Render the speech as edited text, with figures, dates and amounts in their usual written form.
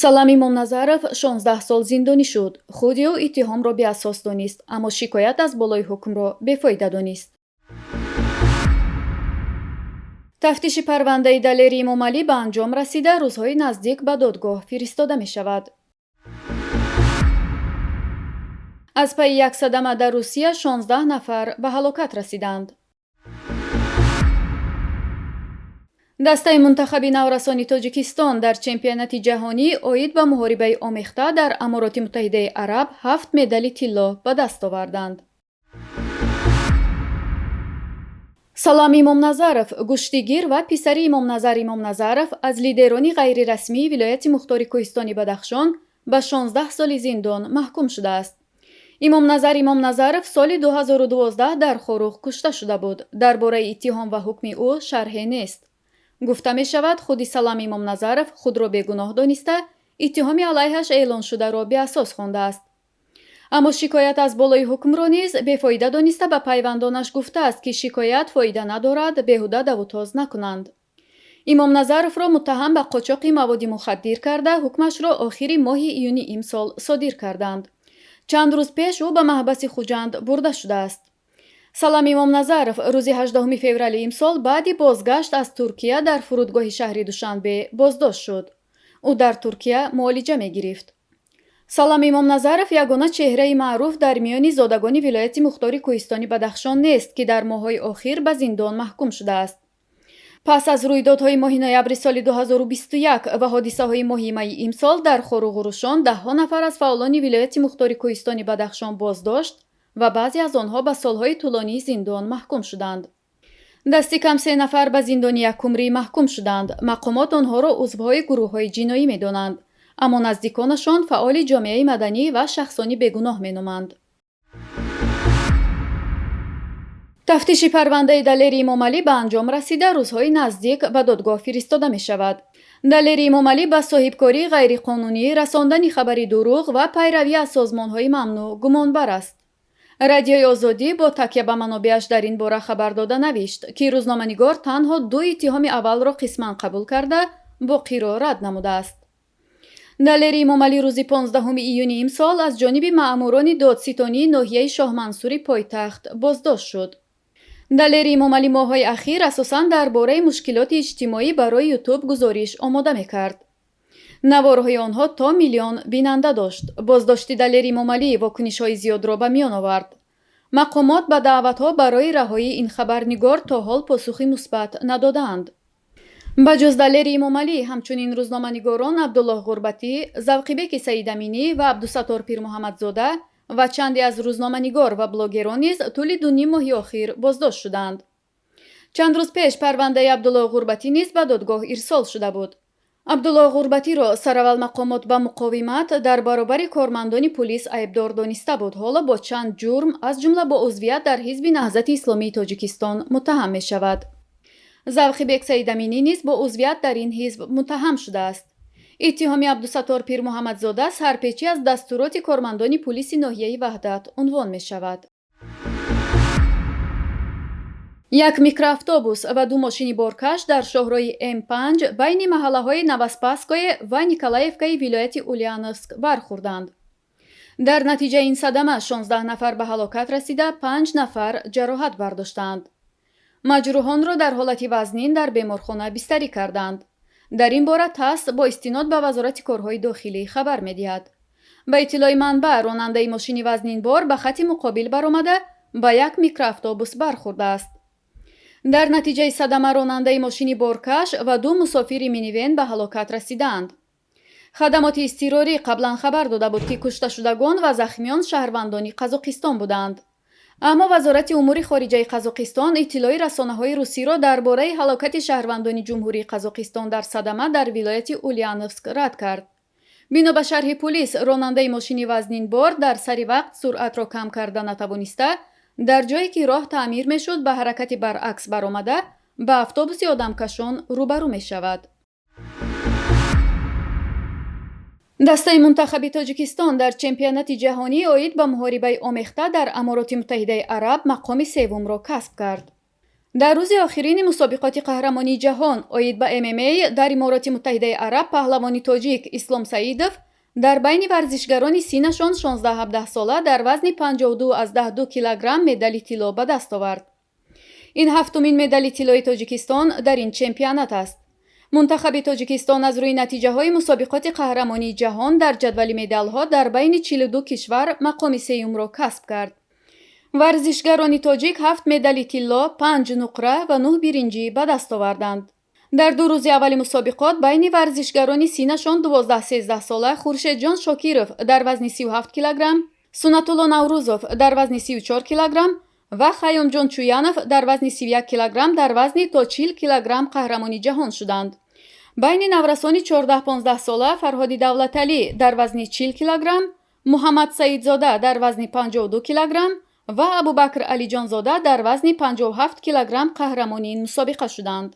Салам Имомназаров 16 сол зиндонӣ шуд. Худи ӯ иттиҳомро беасос донист, аммо шикоят аз болои ҳукмро бефоида донист. Тафтиши парвандаи Далери Эмомалӣ ба анҷом расида, рӯзҳои наздик ба додгоҳ фиристода мешавад. Аз пайи як садама дар Русия 16 нафар ба ҳалокат расиданд. Дастаи мунтахаби наврасони Тоҷикистон дар чемпионати ҷаҳонӣ оид ба муҳорибаи омехта дар Амороти Муттаҳидаи Араб 7 медали тилло ба даст оварданд. Салам Имомназаров, гӯштигир ва писари Имомназар Имомназаров аз лидерони ғайрирасмии вилояти мухтори Кӯҳистони Бадахшон ба 16 соли зиндон маҳкум шудааст. Имомназар Имомназаров соли 2012 дар Хоруғ кушта шуда буд. Дар бораи иттиҳом ва ҳукми ӯ шарҳе нест. Гуфта мешавад, худи Салам Имомназаров худро бегуноҳ дониста, иттиҳоми алайҳаш эълоншударо беасос хондааст. Аммо шикоят аз болои ҳукмро низ бефоида дониста, ба пайвандонаш гуфтааст, ки шикоят фоида надорад, беҳуда давутоз накунанд. Имомназаровро муттаҳам ба қочоқи маводи мухаддир карда, ҳукмашро охири моҳи июни имсол содир карданд. Чанд рӯз пеш ӯ ба маҳбаси Хуҷанд бурда шудааст. Салам Имомназаров рӯзи 18 феврали имсол баъди бозгашт аз Туркия дар фурудгоҳи шаҳри Душанбе боздошт шуд. Ӯ дар Туркия муолиҷа мегирифт. Салам Имомназаров ягона чеҳраи маъруф дар миёни зодагони вилояти мухтори Кӯҳистони Бадахшон нест, ки дар моҳҳои охир ба зиндон маҳкум шудааст. Пас аз рӯйдодҳои моҳи ноябри соли 2021 ва ҳодисаҳои моҳи майи имсол дар Хоруғу Рӯшон даҳҳо нафар аз фаъолони вилояти мухтори Кӯҳистони Бадахшон боздошт ва баъзе аз онҳо ба солҳои тӯлонии зиндон маҳкум шуданд. Дасти кам 3 нафар ба зиндони якумрӣ маҳкум шуданд. Мақомот онҳоро узвҳои гурӯҳҳои ҷиноӣ медонанд, аммо наздиконашон фаъоли ҷомеаи маданӣ ва шахсони бегуноҳ меноманд. Тафтиши парвандаи Далери Эмомалӣ ба анҷом расида, рӯзҳои наздик ба додгоҳ фиристода мешавад. Далери Эмомалӣ ба соҳибкории ғайриқонунӣ, расондани хабари дурӯғ ва пайравӣ аз созмонҳои мамнӯъ гумонбар аст. Радиои Озодӣ бо такя ба манобеаш дар ин бора хабар дода навишт, ки рӯзноманигор танҳо 2 иттиҳоми аввалро қисман қабул карда, боқиро рад намудааст. Далери Эмомалӣ рӯзи 15 июни имсол аз ҷониби маъмурони додситонии ноҳияи Шоҳмансури пойтахт боздошт шуд. Далери Эмомалӣ моҳҳои ахир асосан дар бораи мушкилоти иҷтимоӣ барои Ютуб гузориш омода мекард. Наворҳои онҳо то миллион бинанда дошт. Боздошти Далери Эмомалӣ вокунишҳои зиёдро ба миён овард. Мақомот ба даъватҳо барои раҳоии ин хабарнигор то ҳол посухи мусбат надодаанд. Ба ҷуз Далери Эмомалӣ ҳамчунин рӯзноманигорон Абдуллоҳ Ғурбатӣ, Завқибеки Саидаминӣ ва Абдусаттор Пирмуҳаммадзода ва чанде аз рӯзноманигор ва блогерон низ тӯли 2,5 моҳи охир боздошт шуданд. Чанд рӯз пеш парвандаи Абдуллоҳ Ғурбатӣ низ ба додгоҳ ирсол шуда буд. Абдуллоҳ Ғурбатиро сараввал мақомот ба муқовимат дар баробари кормандони пулис айбдор дониста буд. Ҳоло бо чанд ҷурм, аз ҷумла бо узвият дар Ҳизби Наҳзати Исломии Тоҷикистон муттаҳам мешавад. Завқибек Саидаминӣ низ бо узвият дар ин ҳизб муттаҳам шудааст. Иттиҳоми Абдусаттор Пирмуҳаммадзода сарпечӣ аз дастуроти кормандони пулиси ноҳияи Ваҳдат унвон мешавад. Як микроавтобус ва 2 мошини боркаш дар шоҳроҳи М5 байни маҳаллаҳои Новоспасское ва Николаевкаи вилояти Ульяновск бархӯрданд. Дар натиҷаи ин садама 16 нафар ба ҳалокат расида, 5 нафар ҷароҳат бардоштаанд. Маҷрӯҳонро дар ҳолати вазнин дар беморхона бистарӣ карданд. Дар ин бора ТАСС бо истинод ба Вазорати корҳои дохилӣ хабар медиҳад. Ба иттилои манбаъ, ронандаи мошини вазнинбор ба хати муқобил баромада ба як микроавтобус бархӯрдааст. Дар натиҷаи садама ронандаи мошини боркаш ва 2 мусофири минивен ба ҳалокат расидаанд. Хадамоти изтирорӣ қаблан хабар дода буд, ки кушташудагон ва захмиён шаҳрвандони Қазоқистон буданд. Аммо Вазорати умури хориҷаи Қазоқистон иттилои расонаҳои русиро дар бораи ҳалокати шаҳрвандони Ҷумҳурии Қазоқистон дар садама дар вилояти Ульяновск рад кард. Бино ба шарҳи пулис, ронандаи мошини вазнинбор дар сари вақт суръатро кам карда натавониста, дар ҷое ки роҳ таъмир мешуд ба ҳаракати баръакс баромада, ба автобуси одамкашон рӯбарӯ мешавад. Дастаи мунтахаби Тоҷикистон дар чемпионати ҷаҳонӣ оид ба муҳорибаи омехта дар Амороти Муттаҳидаи Араб мақоми севумро касб кард. Дар рӯзи охирини мусобиқоти қаҳрамонии ҷаҳон оид ба ММА дар Имороти Муттаҳидаи Араб паҳлавони тоҷик Ислом Саидов дар байни варзишгарони синнашон 16-17 сола дар вазни 52,2 килограмм медали тилло ба даст овард. Ин ҳафтумин медали тиллои Тоҷикистон дар ин чемпионат аст. Мунтахаби Тоҷикистон аз рӯи натиҷаҳои мусобиқоти қаҳрамонии ҷаҳон дар ҷадвали медалҳо дар байни 42 кишвар мақоми сеюмро касб кард. Варзишгарони тоҷик ҳафт медали тилло, панҷ нуқра ва нӯҳ биринҷӣ ба даст оварданд. Дар 2 рӯзи аввали мусобиқот байни варзишгарони синнашон 12-13 сола Хуршедҷон Шокиров дар вазни 37 килограмм, Суннатулло Наврӯзов дар вазни 34 килограмм ва Хайёмҷон Чӯянов дар вазни 31 килограмм дар вазни то 40 килограмм қаҳрамони ҷаҳон шуданд. Байни наврасони 14-15 сола Фарҳоди Давлаталӣ дар вазни 40 килограмм, Муҳаммад Саидзода дар вазни 52 килограмм ва Абубакр Алиҷонзода дар вазни 57 килограмм қаҳрамони ин мусобиқа шуданд.